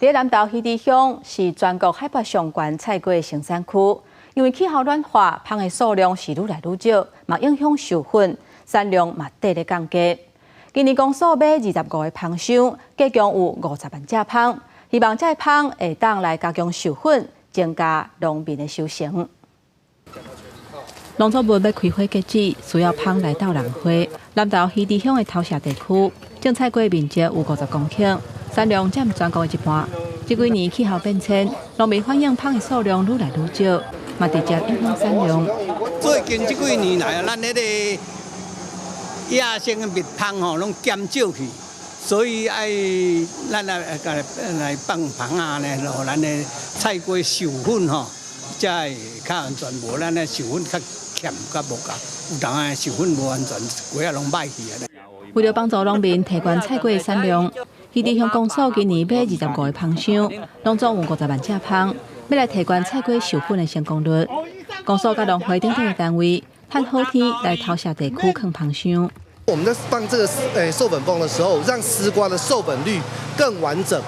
佇南投魚池鄉是全國海拔上懸菜瓜生產區，因為氣候暖化，蜂的數量是愈來愈少，嘛影響授粉，產量嘛綴咧降低。今年公所買25個蜂箱，計共有50萬隻蜂，希望這个蜂會當來加強授粉，增加農民的收成。農作物欲開花結籽，需要蜂來鬥人花。南投魚池鄉的頭社地區，種菜瓜面積有50公頃，產量佔全國的一半。這幾年氣候變遷，農民反映蜂的數量愈來愈少，嘛直接影響產量。最近這幾年來啊，咱彼個野生的蜜蜂吼，攏減少去，所以愛咱來來放蜂仔呢，予咱的菜瓜授粉吼，才會較安全。無咱的授粉較欠較無夠，有當仔授粉無完全，瓜仔攏䆀去啊。為著幫助農民提懸菜瓜的產量，魚池鄉公所今年買25個蜂箱，攏總有50萬隻蜂，欲來提懸菜瓜授粉的成功率。公所佮農會等等的單位，趁好天來頭社地區囥蜂箱。我們在放這個授粉蜂的時候，讓絲瓜的授粉率更完整，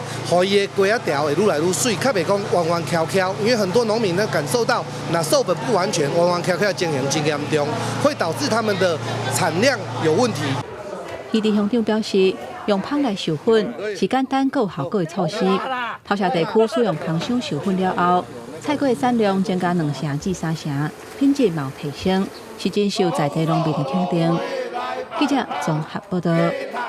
予伊的瓜仔條會愈來愈媠，較袂講彎彎翹翹。因為很多農民呢感受到，若授粉不完全，彎彎翹翹的情形真嚴重，會導致他們的產量有問題。魚池鄉長表示，用蜂來授粉是簡單閣有效果的措施。頭社地區使用蜂箱授粉了後，菜瓜的產量增加2成至3成，品質嘛有提升，是真受在地農民的肯定。記者綜合報道。